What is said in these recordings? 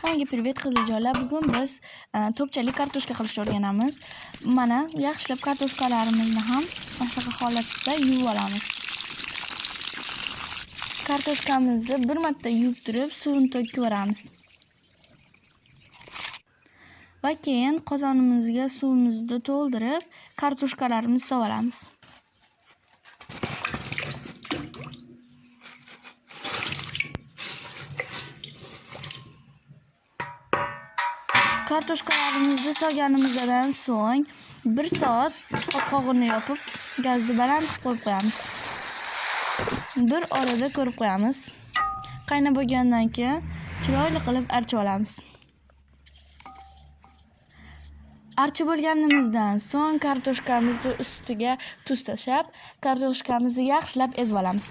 Hammaga привет qiziljonlar. Bugun biz to'pchali kartoshka qilishni o'rganamiz. Mana yaxshilab kartoshkalarimizni ham mana shunaqa holatda yuvib olamiz. Kartoshkamizni bir marta yuvib turib, suvini to'kib yuboramiz. Va keyin qozonimizga suvimizni to'ldirib, kartoshkalarimizni solib olamiz. Kartoshkalarimizni solganimizdan so'ng 1 soat qopqog'ini yopib, gazni baland qilib qo'yib qo'yamiz. Bir orada ko'rib qo'yamiz. Qaynab bo'lgandan keyin chiroyli qilib archib olamiz. Archib bo'lganimizdan so'ng kartoshkamizni ustiga tuz tashlab, kartoshkamizni yaxshilab ezib olamiz.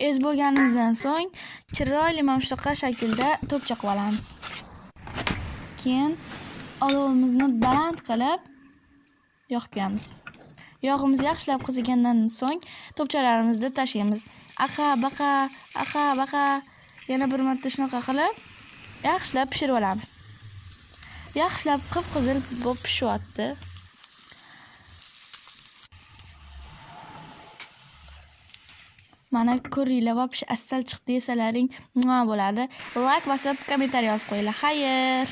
Ezib bo'lganimizdan so'ng chiroyli mana shunaqa shaklda to'pcha qilib olamiz. Keyin olovimizni baland qilib yog' qo'yamiz. Yog'imiz yaxshilab qizigandan so'ng to'pchalarimizni tashlaymiz. Aqa baqa, aqa baqa yana bir marta shunaqa qilib yaxshilab pishirib olamiz. Yaxshilab qip-qizil bo'lib pishyapti. Mana ko'ringlar, вообще asal chiqdi desalaring, mua bo'ladi. Like bosib, kommentariy yozib qo'yinglar. Xayr.